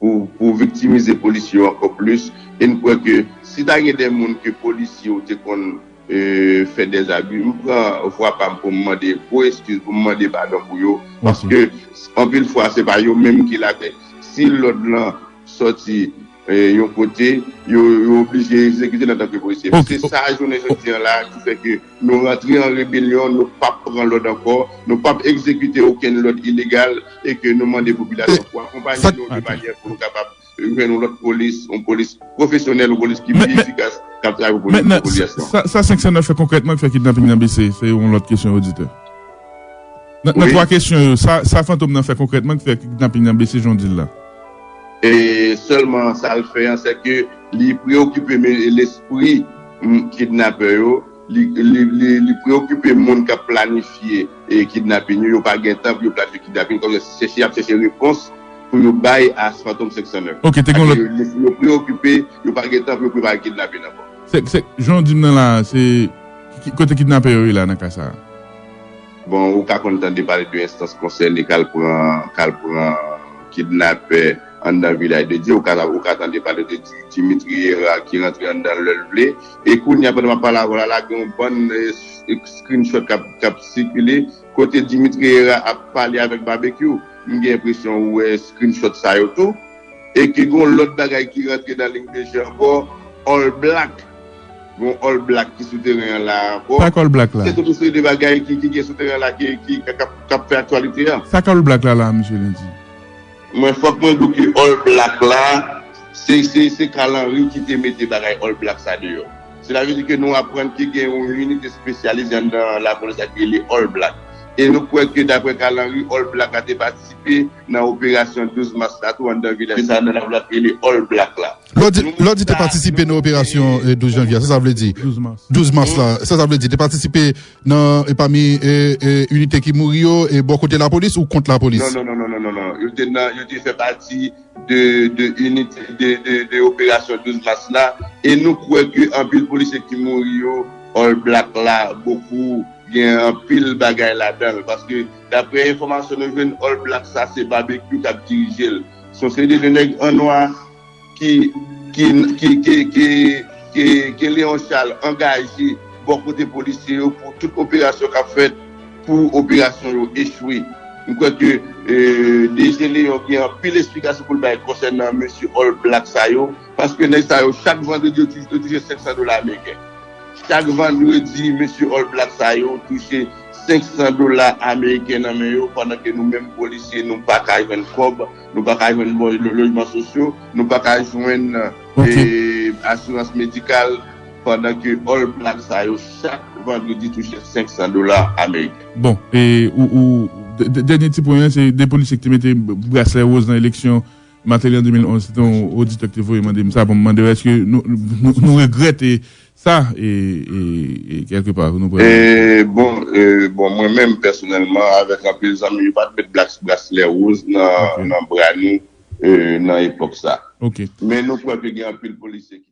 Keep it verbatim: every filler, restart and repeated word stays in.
pou, pou viktimize polisye yo ankò plis. E n kwè ke si ta gen de moun ke polisye yo te konn e, fè dèzabi, m pran vwa pa m pou m mande gwo eskiz, pou m mande padon pou yo. Paske anpil fwa, se pa yo menm ki lakòz. Si lòd lan sòti e, yon kote, yo, yo oblije egzekite l antanke polisye. Se sa jounen jodi an la ki fè ke nou rantre an rebelyon, nou p ap pran lòd ankò, nou p ap egzekite okenn lòd ilegal e ke nou mande popilasyon pou akonpanye nou de manyè pou nou kapab jwenn yon lòt polis, yon polis pwofesyonèl, yon polis ki pi efikas, k ap travay pou popilasyon. Sa, sa senk san nèf fè konkrètman ki fè kidnaping nan bese? Se yon lòt kesyon oditè. Nan, nan twa kesyon yo, sa, sa Fantom nan fè konkrètman ki fè kidnaping nan bese jan w di l la? E sèlman sa l fè an, se ke li preokipe lespri kidnapè yo, li, li, li, li preokipe moun k ap planifye e kidnaping yo, yo pa gen tan pou yo planifye kidnaping, kòm se y ap chèche repons pou yo bay a Fantom senk san nèf. Ok, te gen lòt. Yo preokipe, yo pa gen tan pou yo prepare kidnaping ankò. Se, se, jan w di m nan la, se ki, kote kidnapè yo ye la nan ka sa a? Bon, ou ka konn tande pale de enstans konsène k al pran, k al pran kidnapè anndan Vilaj de Dye, ou ka, ou ka tande pale de Di- Dimitri Herard ki rantre anndan l lè l vle. E kounye a, pandan m ap pale avè w la, la gen yon bann e, screenshot k ap, k ap sikile kote Dimitri Herard ap pale avèk Babekyou. M gen enpresyon ou wè screenshot sa yo tou. E ke gen yon lòt bagay ki rantre nan liy de je ankò, All Black. Gen yon All Black ki sou teren an la ankò. Sa k All Black la? Se tout yon seri de bagay ki, ki gen sou teren an la ki, ki, k ap, k ap fè aktyalite a. Sa k All Black la la, mesye Lundi? Mwen, fòk mwen di w ke All Black la, se, se, se Carl Henry ki te mete bagay All Black sa deyò. Sela vle di ke nou aprann ke gen yon inite espesyalize anndan lapolis la ki rele All Black. E nou kwè ke, daprè Carl Henry, All Black la te patisipe nan operasyon douz mas la tou anndan vilaj sa, anndan lapolis la ki rele All Black la. Lè w di, lè w di te patisipe nan operasyon e, douz janvye a, sa sa vle di? Douz mas. Douz mas la, sa sa vle di? Te patisipe nan, e, pami e, e, inite ki mouri yo e bò kote lapolis ou kont lapolis? Non, non, non, non, non, non, non. Yo te nan, yo te fè pati de, de inite, de, de, de operasyon douz mas la. E nou kwè ke anpil polisye ki mouri yo, All Black la, bokou, gen anpil bagay ladan l. Paske, daprè enfòmasyon nou jwenn, All Black sa, se Babekyou k ap dirije l. Se yon seri de nèg an nwa ki, ki, ki, ki, ki, ki, ke Léon Charles angaje bò kote polisye yo pou tout operasyon k ap fèt, pou operasyon yo echwe. M kwè ke e, D G Léon gen anpil esplikasyon pou l bay konsènan mesye All Black sa yo, paske nèg sa yo, chak vandredi, yo tou- yo touche senk san dola ameriken. Chak vandredi, mesye All Black sa yo touche senk san dola ameriken nan men yo, pandan ke nou menm polisye, nou pa ka jwenn kòb, nou pa ka jwenn bon, lo- lojman sosyo, nou pa ka jwenn Ok. e, asirans medikal, pandan ke All Black sa yo, chak vandredi, touche senk san dola ameriken. Bon, e ou, ou de- de- dènye ti pwen an, se de polisye ki te mete braslè woz nan eleksyon Martelly an de mil onz. Se te yon oditè ki te voye mande m sa pou m mande w èske nou, nou, nou regrèt e, sa e, e, e kèlkepa nou pral. E, bon, e, bon, mwen menm pèsonèlman, avèk anpil zanmi, yo pa t met bras- braslè woz nan, Ok. nan bra nou e, nan epòk sa. Ok. Men nou kwè ke gen anpil polisye ki